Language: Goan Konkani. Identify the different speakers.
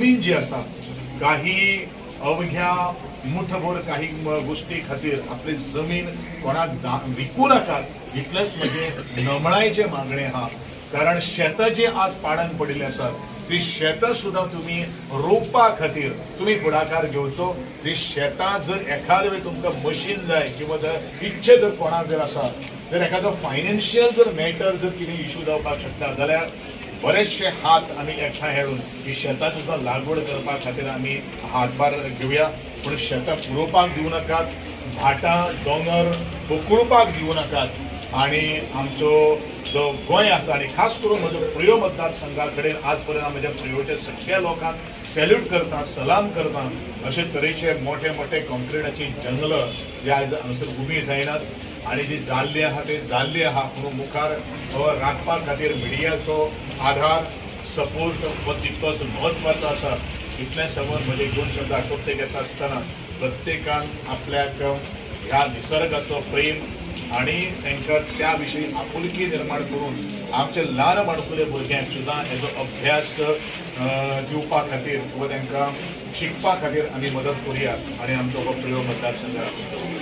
Speaker 1: जमीन जी आसा काही अवघ्या मुठभर काही गोष्टी खातीर आपली जमीन कोणाक विकू नाकात इतलेंच म्हजें नमळायचें मागणें आहा. कारण शेतां जी आज पाडान पडिल्लीं आसात ती शेतां सुद्दां तुमी रोवपा खातीर तुमी फुडाकार घेवचो. ती शेतां जर एखादे वेळ तुमकां मशीन जाय किंवा इच्छे जर कोणाक जर आसा जर एखादो फायनान्शियल जर मॅटर जर कितें इशू जावपाक शकता जाल्यार बरेचशे हात आमी एकठांय हाडून ही शेतां सुद्दां लागवड करपा खातीर आमी हातभार घेवया. पूण शेतां पुरोवपाक दिवं नाकात, भाटां दोंगर पोखळुपाक दिवं नाकात. आनी आमचो जो गोंय आसा आनी खास करून म्हजो प्रियो मतदारसंघा कडेन आज पर्यंत हांव म्हज्या प्रियोच्या सगळ्या लोकांक सॅल्यूट करता, सलाम करता. अशे तरेचे मोठे मोठे कॉन्क्रिटाची जंगल जे आयज हांगासर उबी जायनात आनी जी जाल्ली आहा ते जाल्ली आहा. म्हणून मुखार राखपा खातीर मिडियाचो आधार सपोर्ट हो तितकोच म्हत्वाचो आसा. इतलें सांगून म्हजे दोन शब्द आटोपते घेता आसतना प्रत्येकान आपल्याक ह्या निसर्गाचो प्रेम आनी तांकां त्या विशीं आपुलकी निर्माण करून आमचे ल्हान माणकुले भुरग्यांक सुद्दां हेजो अभ्यास दिवपा खातीर किंवा तांकां शिकपा खातीर आमी मदत करुया आनी आमचो हो प्रयोग मतदारसंघ.